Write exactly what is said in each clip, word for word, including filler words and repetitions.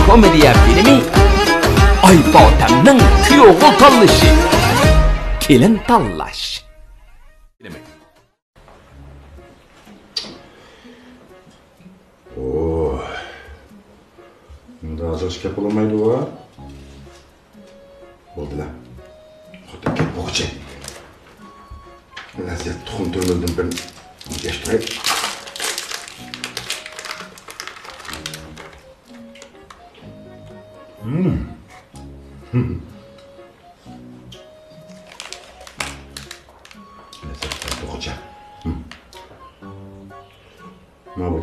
كومېدىيە فىلىمى ئايپاتەمنىڭ كۈيئوغۇل تاللىشى. كېلىن تاللاش. ئوي. بۇندا ھازىرغىچە گەپ بولالمايدۇ. بولدىلا. خوتۇن گەپ بولغۇچە. لەززەت تۇخۇم تۈرمىدىن بىر يەشتۈرەي. لەززەت تۇخۇچە. مانا بۇ.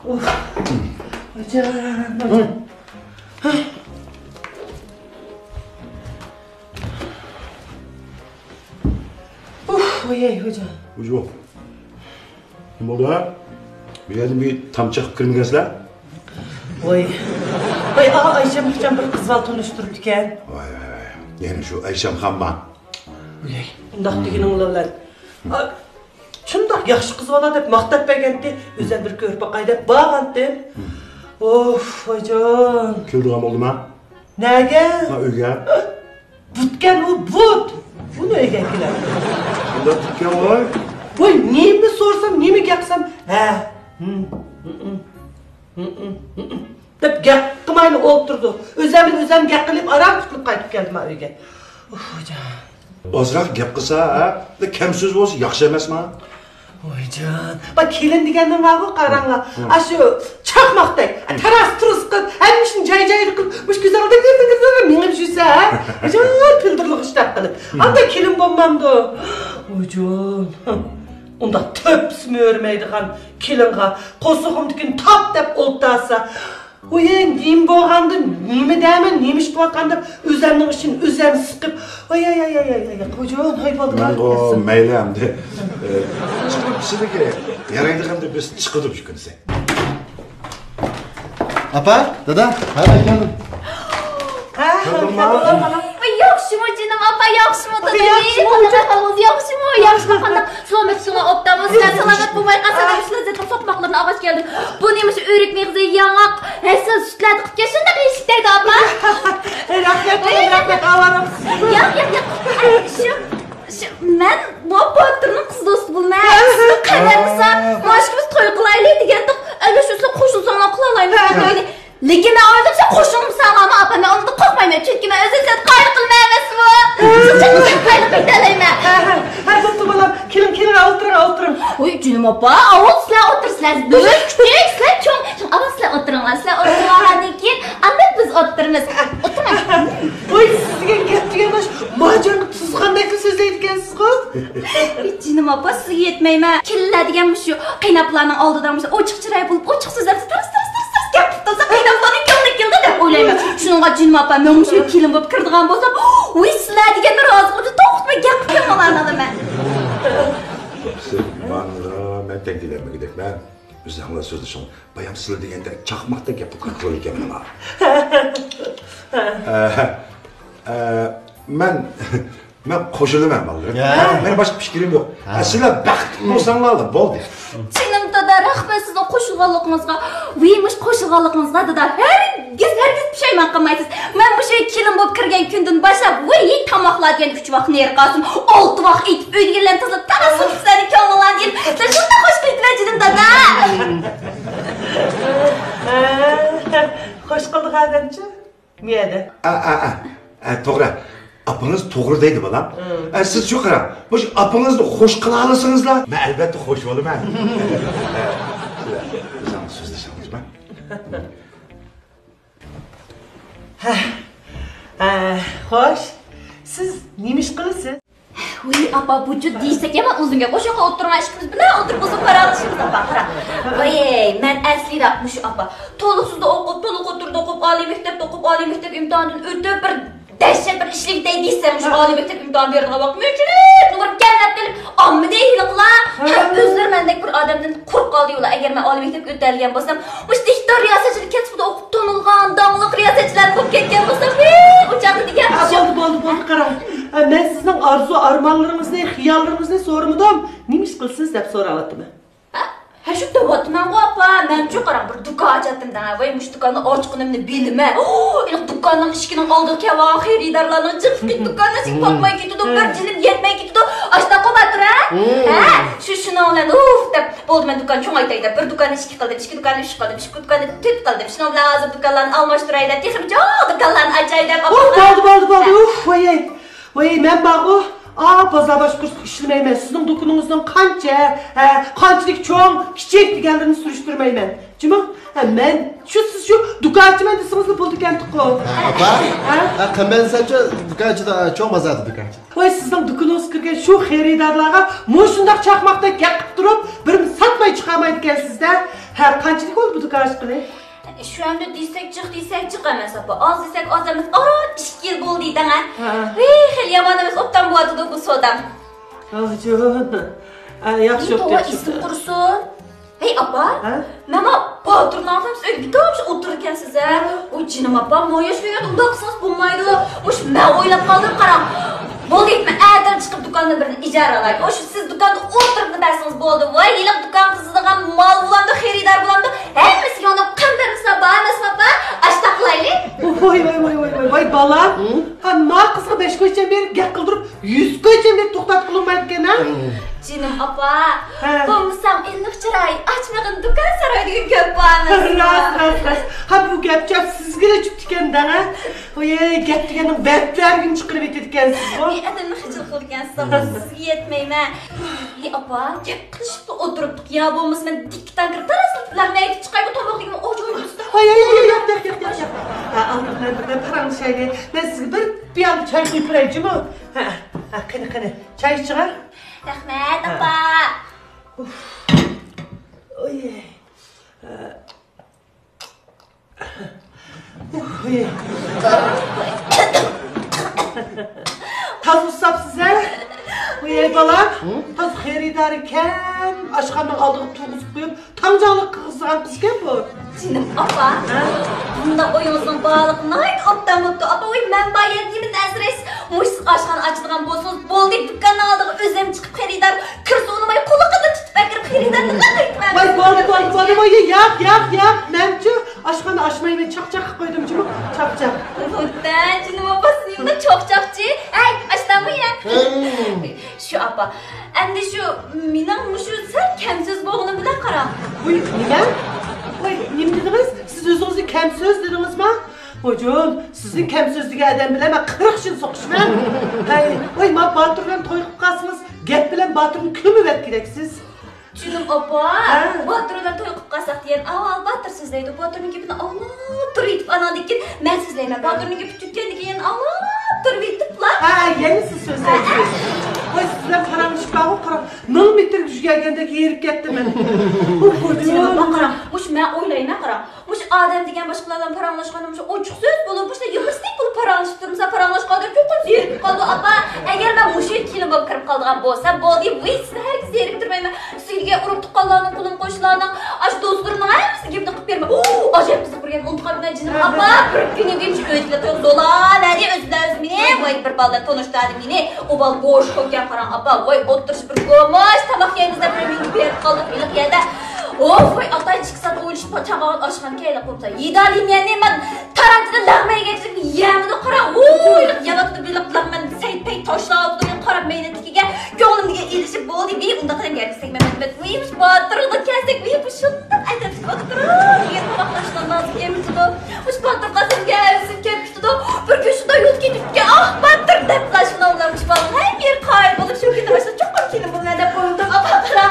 ئۇھ. ھوجام، ھوجام. ئۇھ، ۋاي، ھوجام. ھوجام. نېمە بولدى، ھە؟ بۇ يەردىن بىر تامچا قىلىپ كىرمىگەنسىلەر؟ ۋاي. ۋاي، ئا، ئايشەم ئىكەن، بىر قىز بالا تونۇشتۇرۇپتىكەن. ۋاي، ۋاي، ۋاي. يەنە شۇ ئايشەمخانما؟ ۋاي، ئۇنداق دېگىنىڭلار بىلەن. ئا، شۇنداق ياخشى قىز بالا دەپ ماختاپ بەرگەنتى. ئۆزۈم بىر كۆرۈپ باقاي دەپ بارغانتىم. ئوف، ۋايجان. كېلىدىغان بولدىما؟ نەگە؟ ھا، ئۆيگە. بۇتكەن ئۇ، بۇت. ئۇنى ئۆيگە كېلەر. ئۇنداق بۇتكەن ۋاي. ۋاي، نېمە سورىسام، نېمە گەپ قىلسام، ھە. ھىم، ھىم، ھىم، ھىم، ھىم، ھىم، ھىم دەپ گەپ قىلمايلا ئولتۇرىدۇ. ئۆزۈم بىلەن ئۆزۈم گەپ قىلىپ، ئاران قۇتۇلۇپ قايتىپ كەلدىم ھا ئۆيگە. ئۇھ، ۋايجان. ئازراق گەپ قىلسا، ھە؟ كەم سۆز بولسا ياخشى ئەمەسما؟ ۋايجان، بۇ كېلىن دېگەننىڭ بارغۇ، قاراڭلار. ھە. ئاشۇ چاقماقتەك، ھە، تاراس تۇرۇس قىلىپ، ھەممە ئىشنى جاي-جايىدا قىلىپ، مۇشۇ كۆزۈڭدەك مېڭىپ يۈرسە، ھە؟ ۋايجان، پىلدىرلىق ئىش تاپقىلىپ. ئانداق كېلىن بولمامدۇ؟ ۋايجان، ئۇنداق تۆپىسىمۇ ئۆرمەيدىغان كېلىنغا قورسىقىمدىكىنى تاپ دەپ ئولتۇرسا، ۋاي، نېمە بولغاندۇ، نېمە دەيمەن، نېمە ئىش قىلىۋاتقان دەپ، ئۆزەمنىڭ ئىشىنى ئۆزەم سىقىپ، ۋاي، ۋاي، ۋاي، خوجام، ھاي، بالىلار. مەنغۇ مەيلى ئەمدى. ئە، چىقىپ سىلىگە يارايدىغاندا بىز چىقىدۇ شۇ كۈنسى. ئاپا، دادا، ھە، كەلدىم. ھە، كەلدىڭما؟ ۋاي، ياخشىمۇ جېنىم ئاپا، ياخشىمۇ دادا؟ ياخشىمۇ، قانداق ئەھۋالىڭىز، ياخشىمۇ؟ ياخشىمۇ، قانداق؟ سالامەتسىڭلار، ئوبدانمۇ؟ سىلەر سالامەت بولماي قالسىڭلار، مۇشۇ لەززەتلىك سوقماقلىرىنى ئاۋاش كەلدىم. بۇ نېمە، شۇ ئۆرۈك مېغىزى ياڭاق، ھەسەل سۈتلەردە قىلىپ كەل، شۇنداق يېيىشلىك دەيدۇ، ئاپا. رەھمەت، رەھمەت، ئاۋارىڭ. ياق، ياق، ياق. شۇ، شۇ، مەن بۇ باتۇرنىڭ قىز دوستى بولىمەن. سىزنىڭ قەۋەرمىسا، ماشىكىمىز توي قىلايلى دېگەندۇق. ئەگەر شۇ سىلەر قوشۇلساڭلار قىلالايمىز توينى. لېكىن مەن ئويلىدىم، سىلەر قوشۇلمىساڭلارمۇ، ئاپا، مەن ئۇنداق قورقمايمەن، چۈنكى مەن ئۆزۈمنى قايىل قىلىمەن ئەمەسمۇ. سىز چىقمىساڭ قايىل قىلىپ كېتەلەيمەن. ھە، ھە، ھە، بوپتۇ، بالام، كېلىڭ، كېلىڭ، ئولتۇرۇڭ، ئولتۇرۇڭ. ۋوي، جېنىم ئاپا، ئاۋۋال سىلەر ئولتۇرسىلەر، بىز كۈتتۇق، سىلەر چوڭ. ئاۋۋال سىلەر ئولتۇرۇڭلار، سىلەر ئولتۇرۇۋالغاندىن كېيىن ئاندىن بىز ئولتۇرىمىز. ئولتۇرۇڭ. ۋوي، سىز دېگەن گەپ دېگەن ئاش، ماجانغا تۇزغاندەكلا سۆزلەيدىكەنسىزغۇ. ۋوي، جېنىم ئاپا، سىزگە يەتمەيمەن. كېلىنلەر دېگەن مۇشۇ قېيىنئاپىلارنىڭ ئالدىدا مۇشۇ ئوچۇق چىراي بولۇپ، ئوچۇق سۆزلەپ، تىرىس، تىرىس، تىرىس، تىرىس گەپ قىلىپ تۇرسا، قېيىنئاپىلارنىڭ كۆڭلىگە كېلىدۇ دەپ ئويلايمەن. شۇنىڭغا جېنىم ئاپا، مەن مۇشۇ كېلىن بولۇپ كىرىدىغان بولسام، ۋوي، سىلەر دېگەننى رازى قىلغۇچە توختىماي گەپ قىلىپ كېلىڭلارنى ئالىمەن. سىز ماڭىڭلار، مەن تەڭ كېلەلمىگۈدەك مەن. ئۆزۈڭلار سۆزلىشىڭ. بايام سىلەر دېگەندەك چاقماقتەك گەپ قىلىپ قالىدىكەنمەن. ئە، ئە، مەن مەن قوشۇلىمەن، بالىلىرىم. يا. مېنىڭ باشقا پىكرىم يوق. ھە. سىلەر بەختلىك بولساڭلارلا بولدى. جېنىم دادا، رەھمەت سىزنىڭ قوشۇلغانلىقىڭىزغا. ۋىي، مۇشۇ قوشۇلغانلىقىڭىزغا، دادا. ھەرگىز، ھەرگىز پۇشايمان قىلمايسىز. مەن مۇشۇ كېلىن بولۇپ كىرگەن كۈندىن باشلاپ، ۋىي، تاماقلار دېگەن ئۈچ ۋاق نېرى قالسۇن، ئالتە ۋاق ئېتىپ، ئۆيدىكىلەرنى تازىلاپ، تاراس سوقۇپ سىلەرنىڭ كۆڭلۈڭلارنى ئېلىپ، سىلەر شۇنداق خوش قىلىۋېتىمەن، جېنىم دادا. خوش قىلدىغان ئادەمچۇ؟ مىيەدە. ئا، ئا، ئا. ئا، توغرا. ئاپىڭىز توغرا دەيدۇ، بالام. ئا، سىز شۇ قاراڭ. مۇشۇ ئاپىڭىزنى خوش قىلالىسىڭىزلا، مەن ئەلۋەتتە خوش بولىمەن. ئا، سىلەر ئۆزۈڭلار سۆزلىشىڭىزمۇ؟ ھە. ئا، خوش. سىز نېمە ئىش قىلىسىز؟ ۋىي، ئاپا، بۇ جۇت دېيىشسەك يامان ئۇزۇن گەپ. ئوشۇققا ئولتۇرۇڭ، ئىككىمىز بىلەن ئولتۇرۇپ ئۇزۇن پاراڭلىشىمىز، ئاپا، قارا. ۋىي، مەن ئەسلىدە مۇشۇ، ئاپا، تولۇقسىزدا ئوقۇپ، تولۇق ئوتتۇرىدا ئوقۇپ، ئالىي مەكتەپتە ئوقۇپ، ئالىي مەكتەپ ئىمتىھانىدىن ئۆتۈپ، بىر دەھشەت بىر ئىش ئىگىتەي دېسەم، مۇشۇ ئالىي مەكتەپ ئىمتىھان بېرىدىغان ۋاقىت مۆچۈرۈپ، نۇرۇپ كەلمەپ قېلىپ، ئاممىدى ھېلىقىلار. ھە، ئۆزلىرى مەندەك بىر ئادەمدىن قۇرۇق قالدى ئۇلار. ئەگەر مەن ئالىي مەكتەپكە ئۆتەلىگەن بولسام، مۇشۇ دىكتور رىياسەتچىلىك كەسپىدە ئوقۇپ تونۇلغان، داڭلىق رىياسەتچىلەر بولۇپ كەتكەن بولسام، ھېي، ئۇ چاغدا دېگەن ئە، بولدى، بولدى، بولدى، قاراڭ. ئە، مەن سىزنىڭ ئارزۇ ئارمانلىرىڭىزنى، خىياللىرىڭىزنى سورىمىدىم. نېمە ئىش قىلىسىز دەپ سوراۋاتىمەن. ھە؟ ھە، شۇ دەۋاتىمەنغۇ، ئاپا. مەنچۇ، قاراڭ، بىر دۇكان ئاچاتتىم دەڭە. ۋاي، مۇشۇ دۇكاننى ئاچقىنىمنى بىلىمەن. ئۇ، ھېلىقى دۇكاننىڭ ئىشىكىنىڭ ئالدىغا كەلگەن خېرىدارلارنىڭ جىقلىقى دۇكاننىڭ ئىشىكى پاتماي كېتىدۇ، بىر جىنىم يەتمەي كېتىدۇ. ئاشۇنداققۇ باتۇر، ھە؟ ھە، شۇ، شۇنىڭ بىلەن، ئۇف دەپ، بولدى، مەن دۇكان چوڭايتاي دەپ، بىر دۇكاننى ئىككى قىلدىم، ئىككى دۇكاننى ئۈچ قىلدىم، ئۈچ دۇكاننى تۆت قىلدىم. شۇنىڭ بىلەن ھازىر دۇكانلارنى ئالماشتۇراي دەپ، تېخىمۇ چوڭ دۇكانلارنى ئاچاي دەپ، ئۇ، بولدى، بولدى، بولدى. ھە. ئۇف، ۋاي، ۋاي، مەن بارغۇ، ئا، بازار باشقۇرۇشقا ئىشلىمەيمەن. سىزنىڭ دۇكىنىڭىزنىڭ قانچە، ھە، قانچىلىك چوڭ، كىچىك دېگەنلىرىنى سۈرۈشتۈرمەيمەن. جۇمۇ، ھە، مەن شۇ، سىز شۇ دۇكان ئاچىمەن دېسىڭىزلا بولىدىكەنتۇققۇ. ھە، ئاپا؟ ھە؟ ھە، قىممەت دېسەمچۇ، دۇكان ئاچىدۇ، چوڭ بازاردا دۇكان ئاچىدۇ. ۋاي، سىزنىڭ دۇكىنىڭىزغا كىرگەن شۇ خېرىدارلارغا مۇشۇنداق چاقماقتەك گەپ قىلىپ تۇرۇپ، بىرمۇ ساتماي چىقالمايدىكەنسىز-دە. ھە، قانچىلىك بولدى بۇ دۇكان ئاچقىلى؟ شۇ ئەمدى دېسەك جىق، دېسەك جىق ئەمەس، ئاپا. ئاز دېسەك ئاز ئەمەس، ئاران ئىككى يىل بولدى دەڭە. ھە. ۋىي، خېلى يامان ئەمەس، ئوبدان بولۇۋاتىدۇ بۇ سودا. ھاجىم. ھە، ياخشى، توۋا، ئوبدان. ئېسىم قۇرسۇن. ھەي، ئاپا. ھە؟ مانا باتۇرنى ئاڭلىسام، سىز ئۆيدە بىكار ئولتۇرىدىكەنسىز-ھە. ۋوي جېنىم ئاپا، ماياش كۆيگەن ئۇنداق قىلسىڭىز بولمايدۇ. مۇشۇ مەن ئويلاپ قالدىم، قاراڭ. بولدى، مەن ئەتە چىقىپ دۇكاندىن بىرنى ئىجارە ئالاي. ئاشۇ سىز دۇكاندا ئولتۇرۇپلا بەرسىڭىز بولدى. ۋاي، ھېلىقى دۇكان قىزىدىغان مال بولامدۇ، خېرىدار بولامدۇ، ھەممىسىگە ئۇنىڭ قان بەرمىسىلا بار ئەمەسمۇ ئاپا؟ ئاشۇنداق قىلايلى. ۋاي، ۋاي، ۋاي، ۋاي، ۋاي، ۋاي، بالا. ھە؟ ھە، ما قىزغا بەش كويچەن بېرىپ گەپ قىلدۇرۇپ، يۈز كويچەن بېرىپ توختاتقىلى بولمايدىكەن-ھە؟ جېنىم ئاپا، ھە. بولمىساڭ ئىللىق چىراي، ئاچمىغىن دۇكان ساراي دېگەن گەپ بار ئەمەسمۇ؟ راست، راست، راست. ھە، بۇ گەپ چاپ سىزگىلا چۈپتىكەن دەڭە. ۋاي، گەپ دېگەننىڭ بەتلەرگىمۇ چىقىرىۋېتىدىكەنسىزغۇ. ئەي، ئادەمنى خىجىل قىلىدىكەنسىز، ئاپا، سىزگە يەتمەيمەن. ھەي، ئاپا، گەپ قىلىشىپلا ئولتۇرۇپتۇق يا، بولمىسا مەن دىككىتان كىرىپ تاراسلاپ بىلەن مەيدە چىقايمۇ، تاماق يېگىنىمنى ئاچ ئوينىسىدا. ھاي، ھاي، ھاي، ياق، ياق، ياق، ياق، ياق. ھە، ئالدىن مەن بىلەن پاراڭلىشايلى. مەن سىزگە بىر پىيالە چاي قۇيۇپ بېرەي جۇمۇ. ھە، ھە، قېنى، قېنى، چاي ئىچىڭە. رەھمەت، ھە. ئاپا. ئۇف. ئوي. ھە. ئۇھ. تازا ئۇسساپسىز ھە؟ ۋاي بالام، تازا خېرىدارى كەم، ئاشخانىنىڭ ئالدىغا تۇرغۇزۇپ قويۇپ، تاڭجاڭلىق قىلغۇزغان قىزكەن بۇ. جېنىم ئاپا، ھە؟ بۇنداق ئويىڭىزنىڭ بارلىقى ناھايىتى ئوبدان بوپتۇ. ئاپا، ۋاي مەن بار يەنە نېمىنى ئەنسىرەيسىز؟ مۇشۇ ئاشخانا ئاچىدىغان بولسىڭىز بولدى، دۇكاننىڭ ئالدىغا ئۆزۈم چىقىپ خېرىدار كىرسە ئۇنىماي قۇلىقىدىن تۇتۇپ ئەكىرىپ خېرىدارنى قىلىپ. ۋاي بولدى، بولدى، بولدى، بولدى، ياق، ياق، ياق، مەنچۇ ئاشخانا ئاچمايمەن، چاقچاق قىلىپ قويدۇم جۇمۇ، چاقچاق. ۋوتتەن، جېنىم ئاپا، سىز نېمىلا چاقچاقچى؟ ھەي، ئاشتامۇ يە؟ شۇ ئاپا، ئەمدى شۇ مېنىڭ مۇشۇ سەل كەم سۆز بولغىنىم بىلەن قاراڭ. ۋوي، نېمە؟ ۋوي، نېمە دېدىڭىز؟ سىز ئۆزىڭىزنى كەم سۆز دېدىڭىزما؟ ھوجۇم، سىزنىڭ كەم سۆز دېگەن ئادەم بىلەن مەن قىرىق يىل سوقۇشىمەن. ھەي، ۋاي، ما باتۇر بىلەن توي قىلىپ قالسىڭىز، گەپ بىلەن باتۇرنى كۆمۈۋەتكۈدەكسىز. جېنىم ئاپا، ھە. باتۇر بىلەن توي قىلىپ قالساق دېگەن ئاۋۋال باتۇر سۆزلەيدۇ. باتۇرنىڭ گېپىنى ئاڭلاپ تۇرۇۋېتىپ، ئاناندىن كېيىن مەن سۆزلەيمەن. باتۇرنىڭ گېپى تۈگىگەندىن كېيىن ئاڭلاپ تۇرۇۋېتىپلا. ھە، يەنە سىز سۆزلەيسىز. ۋاي، سىز بىلەن پاراڭلىشىپ بارغۇ، قاراڭ، مىڭ مېتىرگە يۈگۈرگەندەك ھېرىپ كەتتىم مەن. جېنىم ئاپا، قاراڭ، مۇشۇ مەن ئويلايمەن، قاراڭ. مۇشۇ ئادەم دېگەن باشقىلار بىلەن پاراڭلاشقاندا مۇشۇ ئوچۇق سۆز بولۇپ، مۇشۇنداق يۇمۇرىستىك بولۇپ پاراڭلىشىپ تۇرمىسا، پاراڭلاشقاندا چوقۇم زېرىكىپ قالىدۇ، ئاپا. ئەگەر مەن مۇشۇ كېلىن بولۇپ كىرىپ قالىدىغان بولسام، بولدى، ۋىي، سىزنى ھەرگىز زېرىكتۈرمەيمەن. سۈيدىكى ئۇرۇق تۇغقانلارنىڭ، قولۇم قوشنىلارنىڭ، ئاشۇ دوستلىرىمنىڭ ھەممىسىنىڭ گېپىنى قىلىپ بېرىمەن. ئۇ، ئاجايىپ قىزىق بىر گەپنى ئۇنتۇپ قاپتىمەن، جېنىم ئاپا. بىر كۈنى دېمىش ئۆيدىكىلەر تويغا زولاۋەردى، ئۆزى بىلەن ئۆزى مېنى، ۋاي، بىر بالا بىلەن تونۇشتۇردى مېنى. ئۇ بالا گوشكوككەن قاراڭ، ئاپا، ۋاي، ئولتۇرۇش بىر گومۇش تاماق يەيمىز دەپ بىر مېڭىپ بېرىپ قالدۇق ھېلىقى يەردە. ئوھ، ۋاي، ئاتاي ئىككى سائەت ئويلىشىپ چاغان ئاشخانا كەيلىك بولسا، يېدالىيمەننى مەن تارانچىدا لەغمەن يېگەنچىلىك يەمىدۇ، قارا، ۋوي، يەۋاتىدۇ بېلىق لەغمەن سەيت پەيت تاشلاۋاتىدۇ، قاراپ مەينەتتىكىگە كۆڭلۈمگە ئېلىشىپ بولدى، بى، ئۇنداق دېگەن گەپ دېسەك، مەمەت، مەمەت، ۋىي، مۇشۇ باتۇرغا كەلسەك، ۋىي، بۇ شۇنداق ئەدەپلىك باتۇر، دېگەن تاماقلاشقان نازۇك يېمىشىدۇ، مۇشۇ باتۇر قاسىم گەۋسىم كەپ كېتىدۇ، بىر كۈن شۇنداق يول كېتىپتىكەن، ئاھ، باتۇر دەپلا شۇنىڭ بىلەن مۇشۇ بالىنىڭ ھەم يېرى قايىل بولۇپ، شۇ كۈندىن باشلاپ چوقۇم كېلىن بولىمەن دەپ ئويلىدىم، ئاپا، قارا،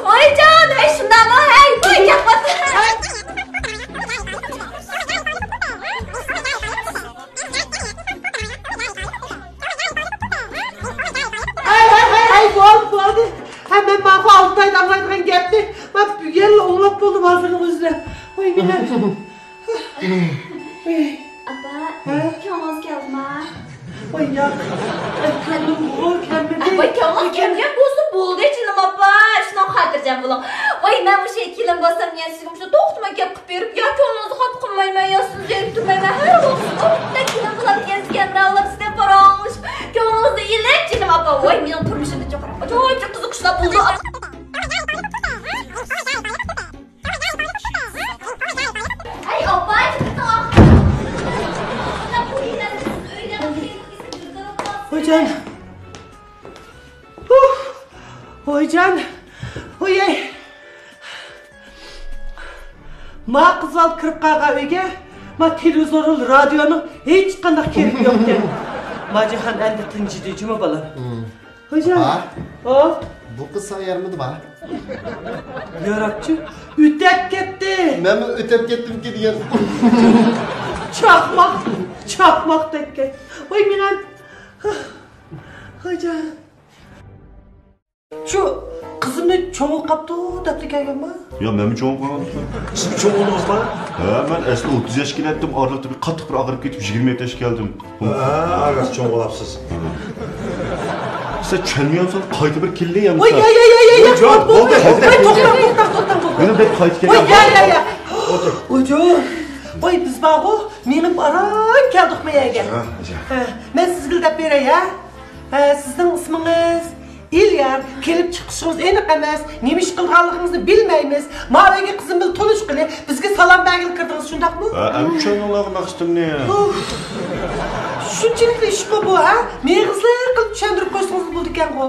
ۋاي جان، ھەي، شۇنداقمۇ، ھەي، ۋاي، گەپ باتۇر. ھەي، ھەي، ھەي، ھەي، بولدى، بولدى. ھە، مەن ماقۇل ئالتە ئايدا ئاڭلايدىغان گەپنى مەن بۈگۈنلا ئاڭلاپ بولدۇم ھازىرنىڭ ئۆزىدە. ۋاي، مېنى. ئاپا، ھە؟ كۆڭلىڭىز كەلدىما؟ ۋاي، ياق. ئاي، كۆڭلۈمغۇ كەلمىدى. ۋاي، كۆڭلىڭىز كەلگەن بولسا بولدى، جېنىم ئاپا. شۇنىڭغا خاتىرجەم بولۇڭ. ۋاي، مەن مۇشۇ كېلىن بولسام، يەنە سىزگە مۇشۇ توختىماي گەپ قىلىپ بېرىپ، يا كۆڭلىڭىزنى خاپا قىلمايمەن، يا سىزنى زېرىكتۈرمەيمەن، ھەر ۋاقىت ئوبدان كېلىن بولامدىكەنسىز، ھەمراھ بولامسىز دەپ پاراڭلىشىپ، كۆڭلىڭىزنى ئېلىپ، جېنىم ئاپا. ۋاي، مېنىڭ تۇرمۇشۇمدا چوقۇم ئاجايىپ قىزىقىشلار بولىدۇ. جان. ھۇھ! ۋايجان! ۋايەي! ما قىز بالا كىرىپ قالغان ئۆيگە ما تېلېۋىزور، رادىيونىڭ ھېچقانداق كېرىكى يوقكەن. ما جاھان ئەمدى تىنچىدى جۇمۇ بالام. ۋايجان! ئاپا! ھوپ! بۇ قىز ساڭا يارىمىدى ما؟ ياراپچۇ؟ ئۆتەپ كەتتى! مەنمۇ ئۆتەپ كەتتىمكى دېگەن. چاقماق! چاقماق تەگكەن. ۋاي مېنىڭ. ۋايجان! شۇ قىزىمنى چوڭ بولۇپ قاپتۇ دەپلا كەلگەنما؟ يا، مەنمۇ چوڭ بولۇپ قالغان. سىزمۇ چوڭ بولدىڭىزما؟ ھە، مەن ئەسلى ئوتتۇز ياشقا كېلەتتىم، ئارىلىقتا بىر قاتتىق بىر ئاغرىپ كېتىپ، يىگىرمە يەتتە ياشقا كەلدىم. ھە، راست چوڭ بولۇپسىز. سەن چۈشەنمەيمسەن، قايتا بىر كېلەي ئەمدى. ۋاي، يا، يا، يا، يا، يا، ۋاي، جان، بولدى، بولدى. ۋاي، توختاڭ، توختاڭ، توختاڭ، توختاڭ. مېنىڭ بەك قايتا ۋاي، كەلگەن. يا، يا، يا. ئولتۇر. ۋاي، جان. ۋاي، بىز بارغۇ، مېڭىپ ئاران كەلدۇق ما يەرگە. ھە، جان. ھە، مەن سىزگە دەپ بېرەي، ھە؟ ھە، سىزنىڭ ئىسمىڭىز؟ ئېليار، كېلىپ چىقىشىڭىز ئېنىق ئەمەس، نېمە ئىش قىلغانلىقىڭىزنى بىلمەيمىز. ماۋۇ ئۆيگە قىزىم بىلەن تونۇشقىلى، بىزگە سالام بەرگىلى كىردىڭىز، شۇنداقمۇ؟ ھە، ئەمدى چۈشەندىڭلارغۇ مەقسىتىمنى. ئۇھ. شۇنچىلىكلا ئىشمۇ بۇ، ھە؟ مېغىزلىق قىلىپ چۈشەندۈرۈپ قويسىڭىز بولىدىكەنغۇ.